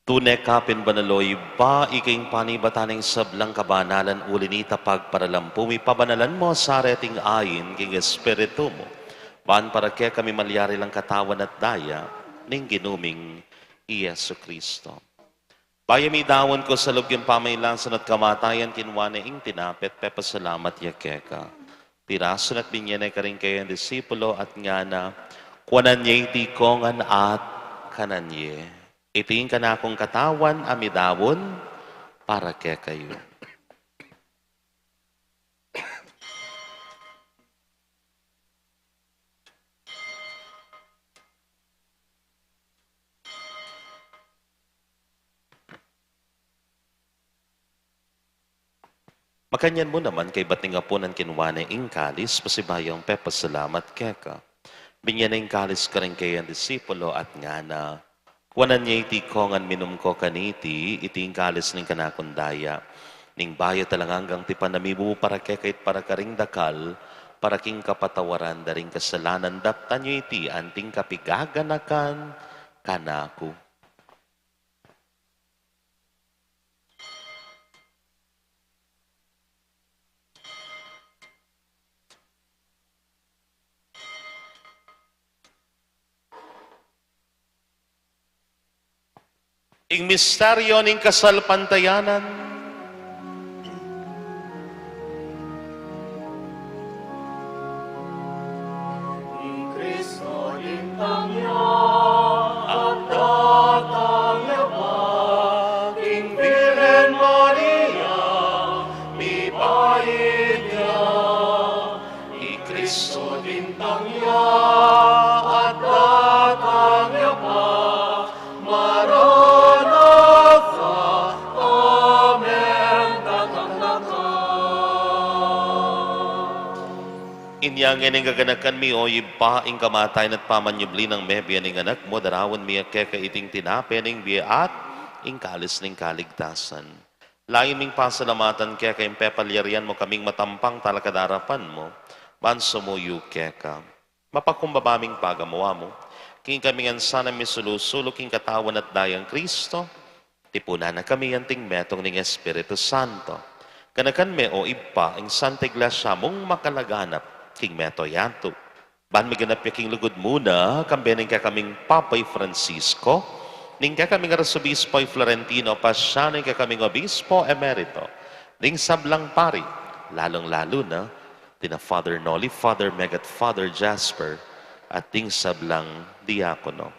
Tune ka pin banal, o Ibpa, ika ing panibatan ning sablang kabanalan, uli nita pagparalan pu mi, pabanalan mu sa reting ain king Espiritu mu, ban para kekami malyari lang katawan at daya ning Ginu ming i Jesucristo. Bayu midaun ku sa lub king pamailasan at kamatayan, kinua ne ing tinape at pepasalamat ya keka. Pirasu ne at binye ne karing kayang disipulo at ngana, kuanan ye iti kongan at kanan ye. Iti ing kanakung katawan a midaun para kekayu. Makanyan mu naman kaybat ning apunan kinua ne ing kalis, pasibayu yang pepasalamat keka. Binye ne ing kalis karing kayang disipulo at ngana, kuanan ye iti kongan, minum ko kaniti, iti ing kalis ning kanakung daya, ning bayu at alang anggang tipan a mibubu para kekayu at para karing dakal, para king kapatawaran da ring kasalanan. Daptan yu iti anting kapigaganakan kanaku. Ing misteryo ning kasalpantayanan. I Cristo lintang ya, at datang ya pa, king Birhen Maria, mibait ya. I Cristo lintang ya, at datang ya pa, Maranatha, amen, datang na ka. Inya ngeni ing gaganakan mi, o Ibpa, ing kamatayan at pamanyubli nang mebie ning Anak mu, daraun mi keka iting tinape ning bie at ing kalis ning kaligtasan. Layun ming pasalamatan keka ing pepalyarian mu kaming matampang talakad king arapan mu, ban sumuyu keka. Papakumbaba ming pagamu-amu, king kami ngan sana misulu-sulu king katawan at dayang Kristo, tipunan na kami anting metung ning Espiritu Santo. Ganakan me, o Ibpa, ing Santa Iglesia mung makalaganap king mabilug a yatu. Ban miganap ya king lugud mu na, kambe ning kekaming Papa i Francisco, ning kekaming Arsobispo i Florentino Paciano, ning kekaming Obispo Emerito, ning sablang pari, lalung-lalu na dina Father Noli, Father Meg at Father Jasper, at ding sablang diakono.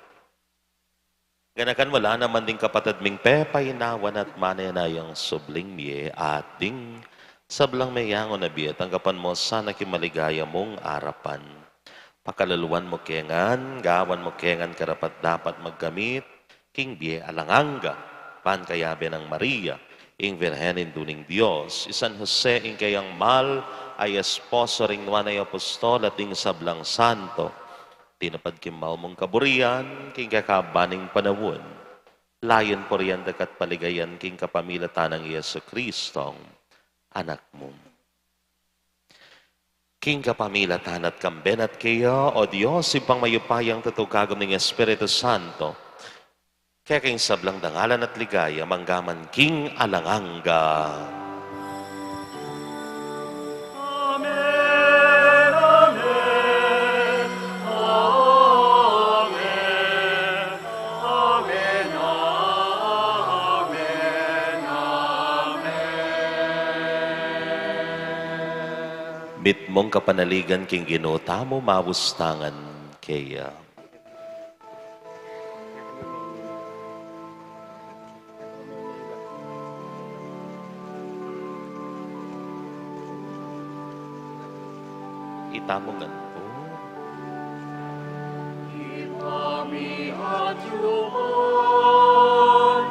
Ganakan mu la naman ding kapatad ming pepainawa na at manenaya ing subling mie at ding sablang meyangu na bie, tanggapan mu sana king maligaya mung arapan. Pakaluluan mu ke ngan, gawan mu ke ngan karapat-dapat magkamit king bie alang angga, ban kayabe nang Maria, ing Virgen Indu ning Dios, i San Jose, ing keyang mal a esposo, ring nuan a apostol at ding sablang santo, tinupad king maumung kaburian king kekaban ning panaun. Layun purian daka at paligayan king kapamilatan nang Jesucristong Anak mu. King kapamilatan na at kambe na at keya, o Dios, Ibpang mayupayang tutu, kagum ning Espiritu Santo, keka ing sablang dangalan at ligaya, mangga man king alang angga. Amen, amen, amen, amen, amen, amen. Mitmung kapanaligan king Ginu tamu, mabustangan keya. Itamu ngan pu. Ibpa mi, atiu man,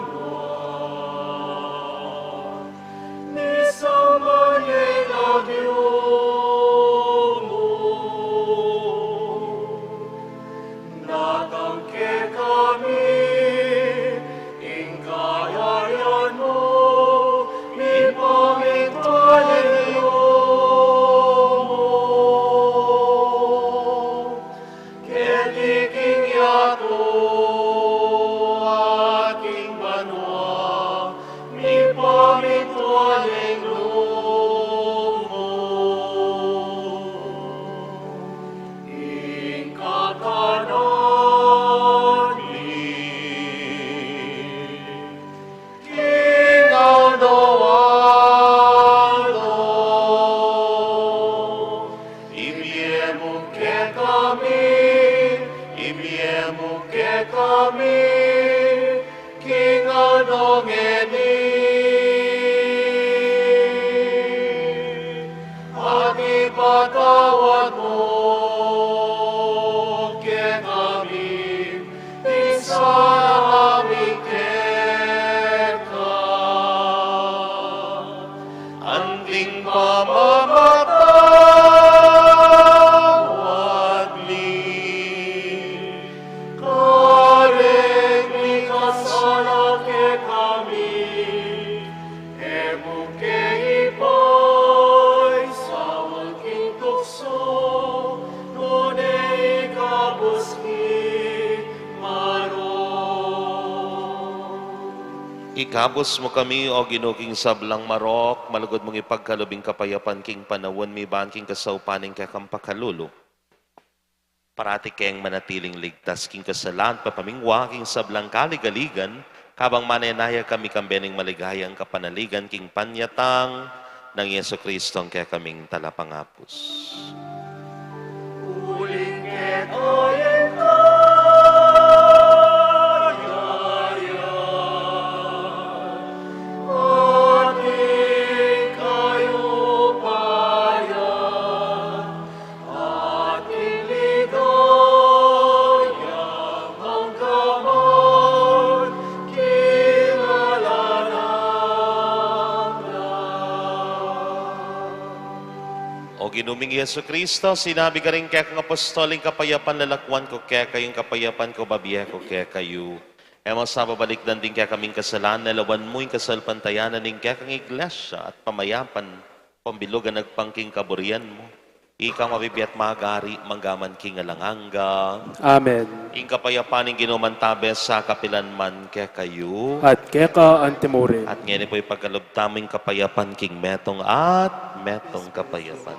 misamban ya ing lagyu mu, datang kekami ing kayarian mu, mipamintuan ing lagyu mu keti king yatu at king banua, mipamintuan ing lub mu, ing kakanan mi king aldo-aldo, ibie mu kekami, ibie mu kekami king aldo ngeni, at ipatawad mu kekami ing sala mi keka, anting pamamatawad mi kareng mikasala kekami. E mu ke ipaisaul king tuksu, nune ikabus mi king marok. Ikabus mu kami, O Ginu, king sablang marok, malugud mung ipagkalub ing kapayapan king panaun mi, ban king kasaupan ning kekang pakalulu, parati keng manatiling ligtas king kasalan, papamingwa king sablang kaligaligan, kabang manenaya kami kambe ning maligayang kapanaligan king panyatang nang Jesucristong kekaming Talapangabus. Uling keka ing kayarian, at ing kayupayan, at ing ligaya, mangga man king alang angga. O Ginu ming Jesucristo, sinabi karing kekang apostol, ing kapayapan lalakuan ku kekayu, ing kapayapan ku bibie ku kekayu. E mu sa babalikdan ding kekaming kasalan, lawan mu ing kasalpantayanan ning kekang Iglesia at pamayapan, pambilugan agpang king kaburian mu. Ika ing mabibie at magari, mangga man king alang angga. Amen. Ing kapayapan ning Ginu mantabe sa kapilan man kekayu. At keka antimurin. At ngeni pu ipagkalub tamu ing kapayapan king metung at metung kapayapan.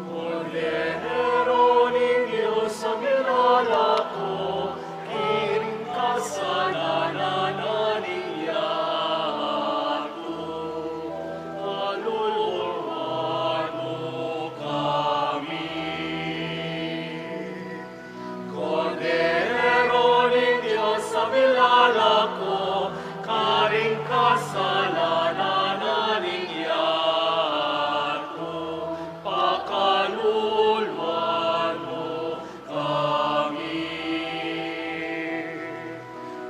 Kordero ning Dios a milalako king kasalanan ning yatu, kaluluan mu kami. Kordero ning Dios a milalako karing kasalanan ning yatu, pakaluluan mu kami.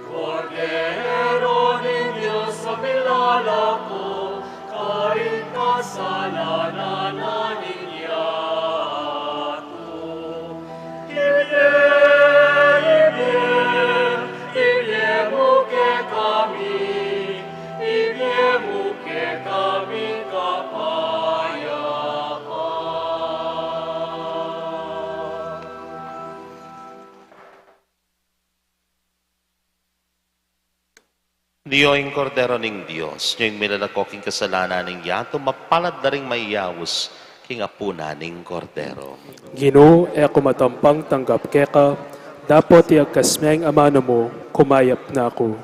Kordero ning Dios a milalako karing kasalanan ning yatu, ibie, ibie, ibie mu kekami, ibie mu kekami kapayapan. Nyo ing Kordero ning Dios, nyo ing milalako king kasalanan ning yatu, mapalad la ring mayayaus king apunan ning Kordero. Ginu, e ku matampang tanggap keka, dapot iyagkas me ing amanu mu, kumayap na ku.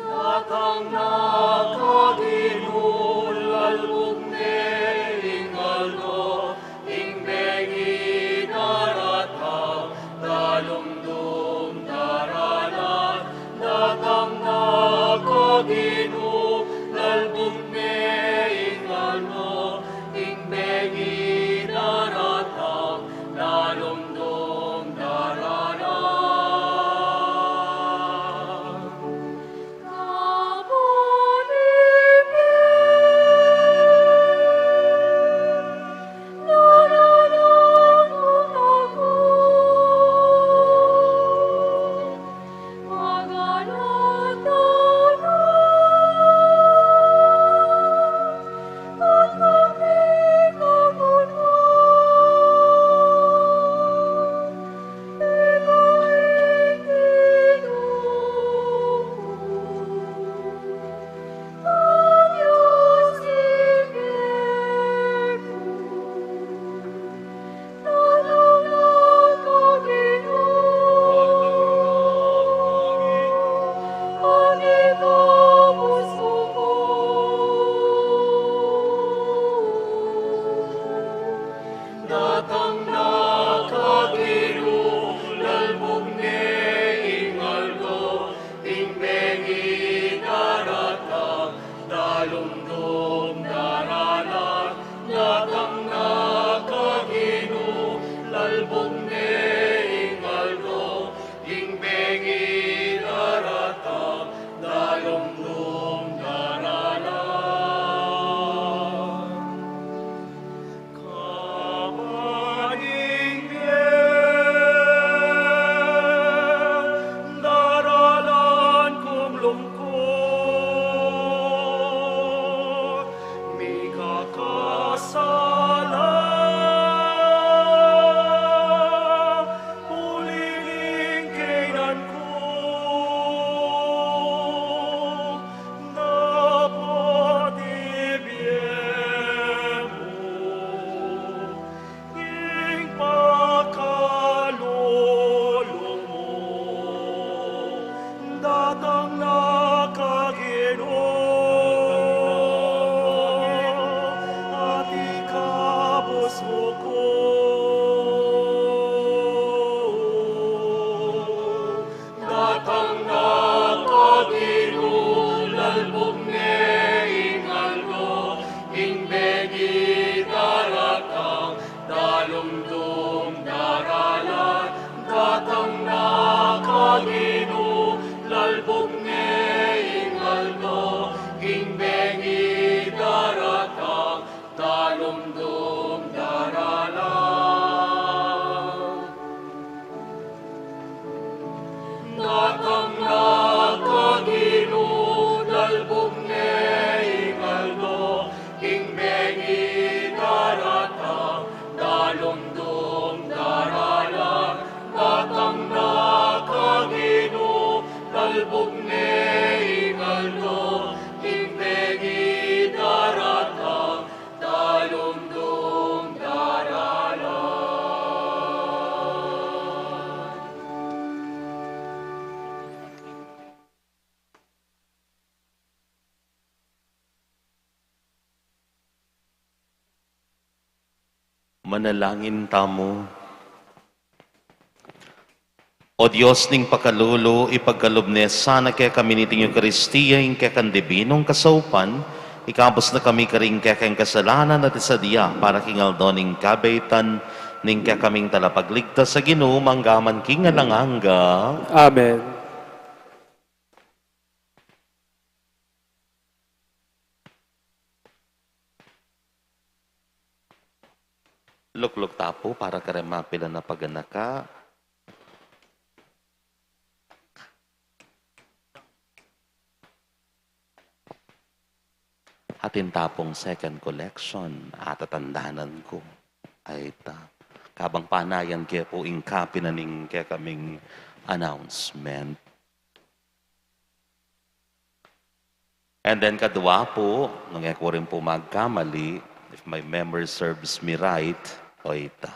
Datang na ka Ginu, lalbuk ne ing aldo, ing bengi daratang, dalumdum daralan. Datang na ka Ginu, lalbuk ne ing aldo, ing bengi daratang, dalumdum daralan. Manalangin tamu. O Dios ning pakalulu, ipagkalub ne sana kekami niting Eukaristia ing kekang dibinung kasaupan, ikabus na kami karing kekeng kasalanan at isadia para king aldo ning kabaitan ning kekaming Talapagligtas a Ginu, mangga man king alang angga. Amen. Lukluk ta pu para kareng mapilan a paganaka. Atin ta pung second collection, atatandanan ku. Ay ta. Kabang panayan ke pu ing kapi na ning kekaming announcement. And then kadua pu, nung e ku rin pu magkamali, if my memory serves me right, o ita.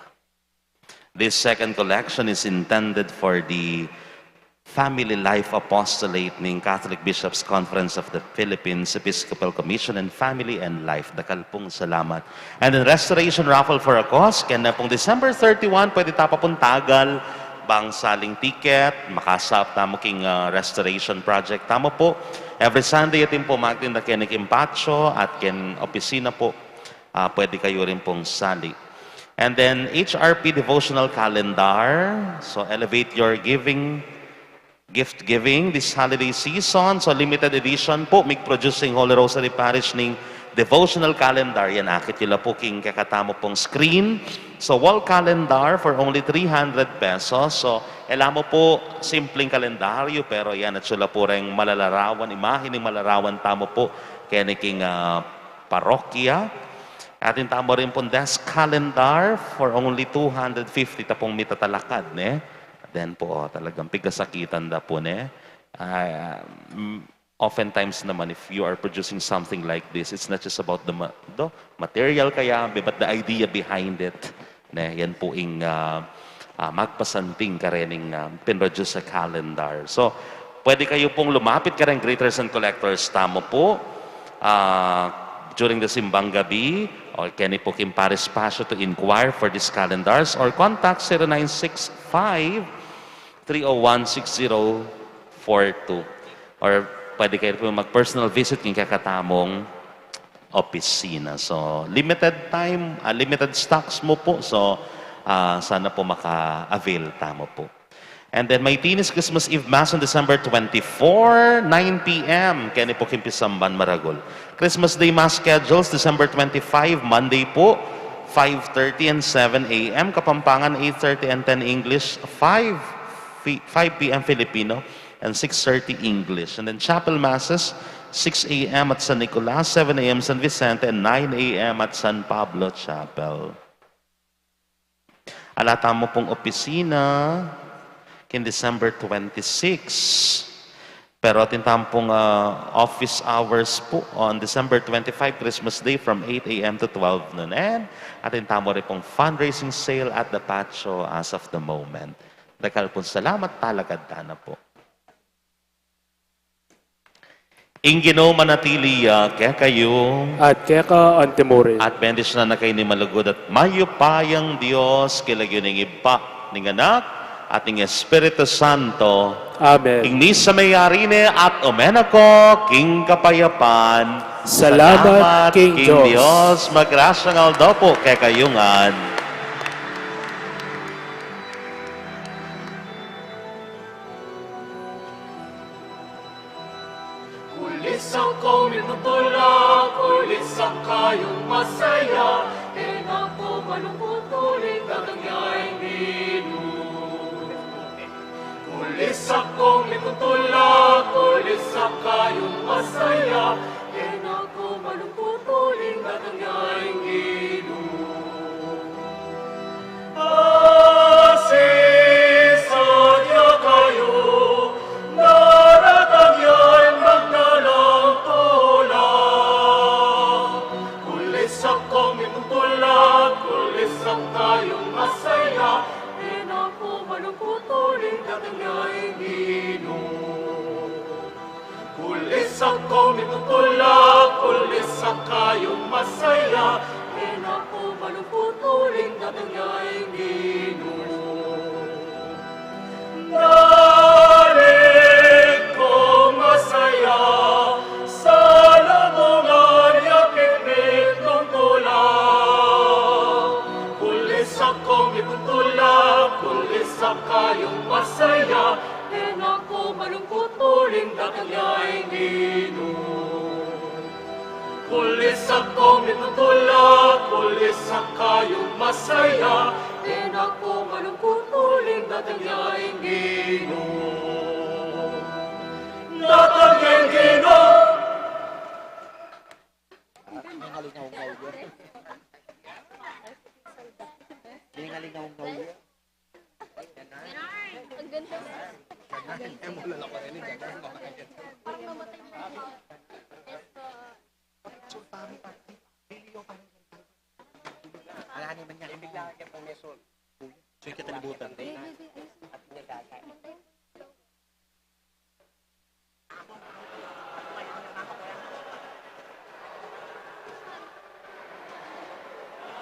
This second collection is intended for the Family Life Apostolate ning Catholic Bishops' Conference of the Philippines, Episcopal Commission and Family and Life. Dakal pung salamat. And then restoration raffle for a cause, kene pung December thirty-one, pwede ta pa pung tagal, bang saling ticket, makasaup tamu king, ah, restoration project tamu pu. Every Sunday, atin pu magtinda keni king patio at king opisina pu. Ah, pwede kayu rin pung sali. And then, H R P devotional calendar. So, elevate your giving, gift giving this holiday season. So, limited edition pu, mig-produce ing Holy Rosary Parish ning devotional calendar. Yan, akit yu la pu king kekatamu pung screen. So, wall calendar for only three hundred pesos. So, e la mu pu simpleng kalendaryo, pero yan, atsu la pu reng malalarawan, imahe ning malalarawan tamu pu, keni king, ah, parokya. Atin tamu rin pung desk calendar for only two hundred fifty, ta pung mitatalakad, ne? Then pu, o, talagang pigasakitan da pu, ne? Ah, mm, oftentimes naman, if you are producing something like this, it's not just about the ma-, the material kayabe, but the idea behind it. Ne, yan pu ing, ah, ah, magpasanting karening, ah, pinroduce a calendar. So, pwede kayu pung lumapit kareng greeters and collectors tamu pu, ah, during the simbang gabi, o keni pu king parish patio to inquire for these calendars or contact zero nine six five, three oh one, six zero four two. Or pwede kayu pu mag-personal visit king kekatamung opisina. So, limited time, ah, limited stocks mu pu. So, ah, sana pu maka-avail tamu pu. And then, Maitini's Christmas Eve Mass on December twenty-four, nine p m. Keni pu king pisamban maragul. Christmas Day Mass schedules, December twenty-five, Monday pu, five thirty and seven a m. Kapampangan, eight thirty and ten English, five, fi-, five p m Filipino, and six thirty English. And then chapel masses, six a m at San Nicolas, seven a m San Vicente, and nine a m at San Pablo Chapel. Ala tamu pung opisina king December twenty-six. Pero atin tamu pung, ah, office hours pu on December twenty-five, Christmas Day, from eight a m to twelve noon. And atin tamu rin pung fundraising sale at the patio as of the moment. Dakal pung salamat, talakad tana pu. Ing Ginu manatili ya kekayu. At keka antimurin. At bendisyonan na kayu ning malugud at mayupayang Dios, king lagyu ning Ibpa, ning Anak, at ning Espiritu Santo. Amen. Ing misa meyari ne at ume na ko king kapayapan. Salamat king Dios. Magrasyang aldo pu kekayu ngan. Kulisan kong mitutula, kulisan kayung masaya, e na ko malungkut uling datang ya ing Ginu. Kulisan kong mitutula, kulisan kayung masaya, e na ko malungkut uling datang ya ing Ginu. Asi sadya kayu, daratang ya ing magdalang tula. Kulisan kong mitutula, kulisan kayung masaya, e na ko malungkut uling datang ya ing Ginu. Kulisan kong mitutula, kulisan kayung masaya, e na ko malungkut Uling datang ya ing Ginu. Dalig kung masaya, sa lamungan ya king mitmung tula. Kulisak kung mitmung tula, kulisak kayung masaya, e na ku malungkut uling datang ya ing Ginu. Kulisak kung mitmung tula, kulisak kayung masaya, e na ku malungkut uling datang ya ing Ginu. Datang ya ing Ginu. Ang halingaw-ngaw ya. Ang halingaw-ngaw ya. Ang ganda. Ala naman niya. Bigla kaya pong may sol. Sige, katalibutan.